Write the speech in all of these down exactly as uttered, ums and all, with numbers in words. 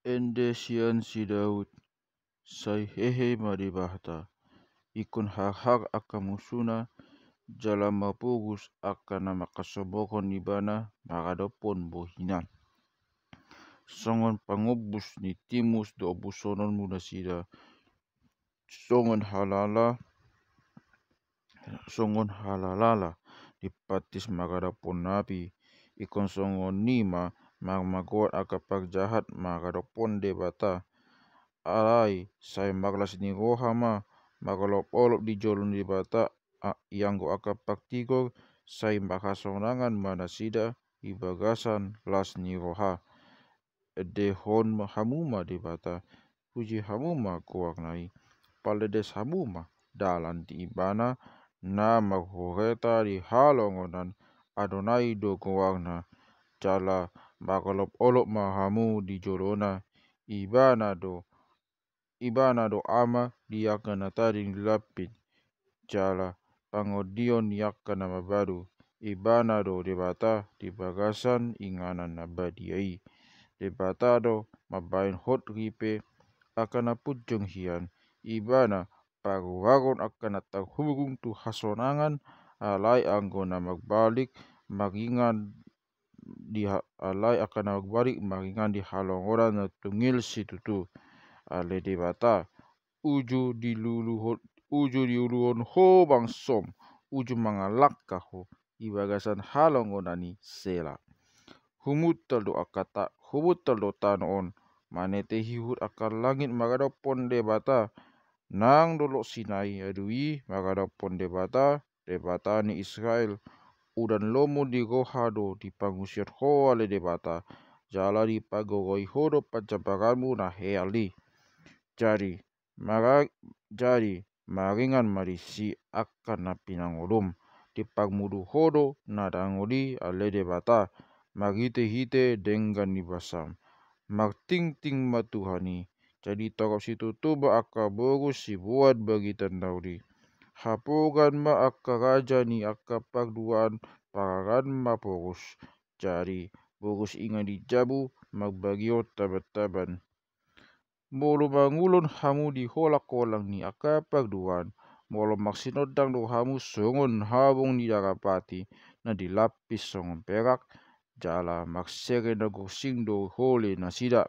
Ende sian si Daud. Sai hehe ma Debata ingkon harhar angka musuna, jala maporus angka na manghasombahon ibana maradophon bohina. Songon pangombus ni timus do ombusononmu nasida, songon halala songon halalala dipantis maradophon api. Ingkon songon i ma marmagoan angka parjahat maradophon Debata. Alai sai marlas ni roha ma marolopolop di jolo ni Debata. Ianggo angka partigor sai marhasonangan ma nasida di bagasan las ni roha. Endehon hamu ma Debata, puji hamu ma goarna i, paledes hamu ma dalan di ibana na marhureta di halongonan. Adonai do goarna, jala marolopolop ma hamu di jolona. Ibana do Ibana do ama di angka na tading di lampit, jala pangondion ni angka na mambadu. Ibana do Debata di bagasan inganan na badia i. Debata do mambahen hot ripe angka na punjung hian. Ibana paruaron angka na tarhurung tu hasonangan. Alai anggo na marbalik maringan di alai angka na marbalik maringan di halongonan na tungil situtu. Ale Debata, uju diluluhon uju diuluhon ho bangsom, uju mangalangka ho di bagasan halongonan i. Sela. Humuntal do angka ta humuntal do tano on, manete hihut angka langit maradophon Debata. Nang dolok Sinai adu i maradophon Debata, Debata ni Israel. Udan lomo ni roha do dipangusian ho ale Debata, jala dipagogoi ho do panjambaranmu na heal i. Jadi mara jadi maringan ma disi angka na pinangolum. Diparmudu ho do na dangol i ale Debata, marhitehite denggan ni basam. Martingting ma Tuhan i. Jadi torop situtu ma angka boru siboan bagitan na uli. Hapogan ma angka raja ni angka parduaan, pangaran ma porus. Jadi boru singa di jabu marbagion tabantaban. Molo mangulon hamu di holangholang ni angka parduaan, molo marsinondang do hamu songon habong ni darapati na dilampis songon perak, jala marsere na gorsing do hole nasida.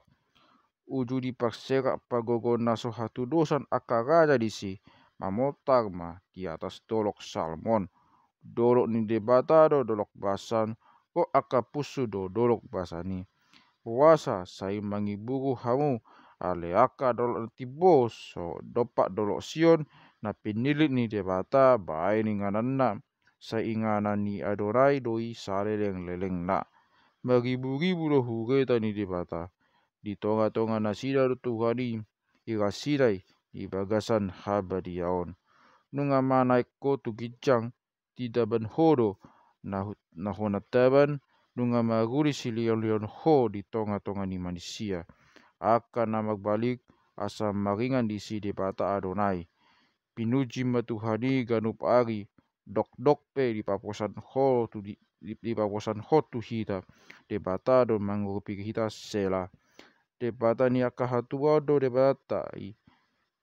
Uju diparserak pagogo na so hatudosan angka raja disi, mamontar ma di atas dolok Salmon. Dolok ni Debata do dolok Basan, o angka punsu do dolok Basan i. Boasa sai mangiburu hamu, ale angka dolok na timbo, so dompak dolok Sion, na pinilit ni Debata baen ingananna. Sai inganan ni Adonai do i salelenglelengna. Mariburibu do hureta ni Debata. Di tongatonga nasida do Tuhan i, irasida i di bagasan habadiaon. Nunga manaek ho tu ginjang, didaban ho do na hona taban, nunga maruli silehonlehon ho di tongatonga ni manisia. Angka na marbalik asa maringan disi Debata Adonai. Pinuji ma Tuhan i ganup ari, dokdok pe dipaposan ho tu di dipaposan ho tu hita. Debata do mangurupi hita. Sela. Debata ni angka hatuaon do Debata i,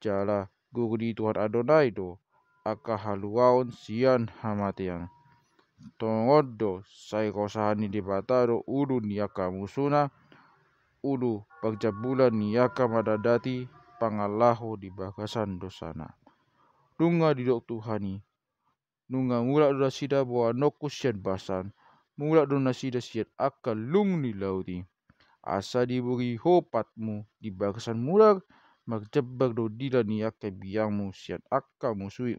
jala guru ni Tuhan Adonai do angka haluaon sian hamatean. Tongon do sai rosahan ni Debata do ulu ni angka musuna, ulu parjambulan ni angka mandatdati pangalaho di bagasan dosana. Nunga didok Tuhan i, nunga mulak do nasida boanonku sian Basan, mulak do nasida sian angka lung ni laut i. Asa diburi ho patmu di bagasan mular, marjambar do dila ni angka biangmu sian angka musu i.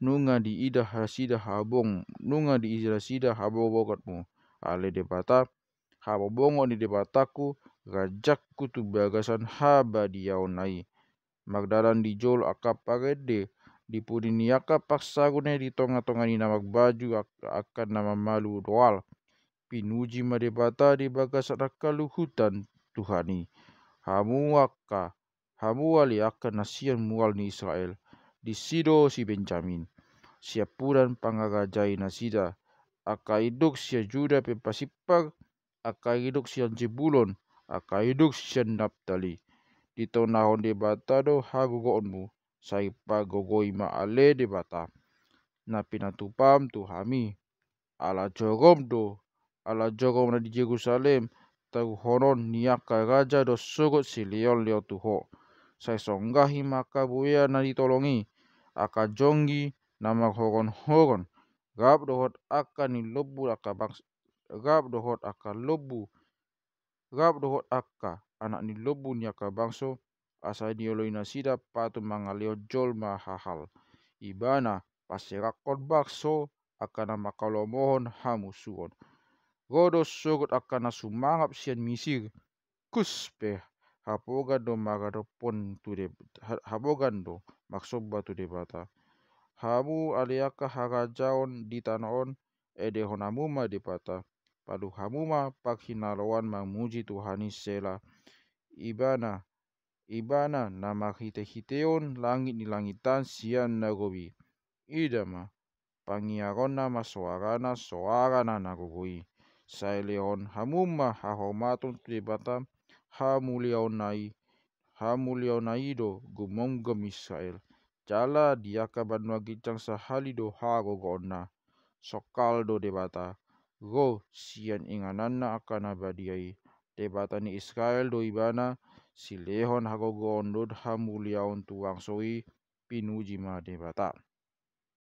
Nunga diida nasida habong, nunga diida nasida habongbongonmu, ale Debata, habongbongon ni Debatangku, rajangku tu bagasan habadiaonna i. Mardalan di jolo angka parende, di pudi ni angka parsarune, di tongatonga ni na marbaju angka na mamalu doal. Pinuji ma Debata di bagasan angka luhutan Tuhan i. Hamu angka, hamu ale angka na sian mual ni Israel, disi do si Benjamin. Siampudan pangarajai nasida, angka induk sian Juda pe pasimpar, angka induk sian Jebulon, angka iduk sian Naptali. Ditonahon Debata do hagogoonmu, sai pagogoi ma ale Debata na pinatupam tu hami. Ala jogom do, ala jogom na di Jerusalem, taruhonon ni angka raja do sogot silehonlehon tu ho. Sai songgahi ma angka buea na ditolong i, angka jonggi na marhoronhoron, rap dohot angka ni lombu angka bangs-, rap dohot angka lombu, rap dohot angka anak ni lombu ni angka bangso, asa dioloi nasida patum mangalehon jolma hahal. Ibana paserakhon bangso angka na mangkalomohon hamusuon. Ro do sogot angka na sumangap sian Misir, Kus pe hapogan do maradophon tu Deb-, ha-, hapogan do marsomba tu Debata. Hamu ale angka harajaon di tano on, edehon hamu ma Debata, palu hamu ma parhinaloan mamuji Tuhan i. Sela. Ibana, Ibana na marhitehiteon langit ni langitan sian na robi. Ida ma, pangiaronna ma soarana, soara na na gogo i. Sai lehon hamu ma hahormaton tu Debata, hamuliaonna i, hamuliaonna i do gumomgom Israel. Jala di angka banua ginjang sahali do hagogoonna. Songkal do Debata, ro sian ingananna angka na badia i. Debata ni Israel do Ibana, silehon hagogoon dohot hamuliaon tu bangso i. Pinuji ma Debata.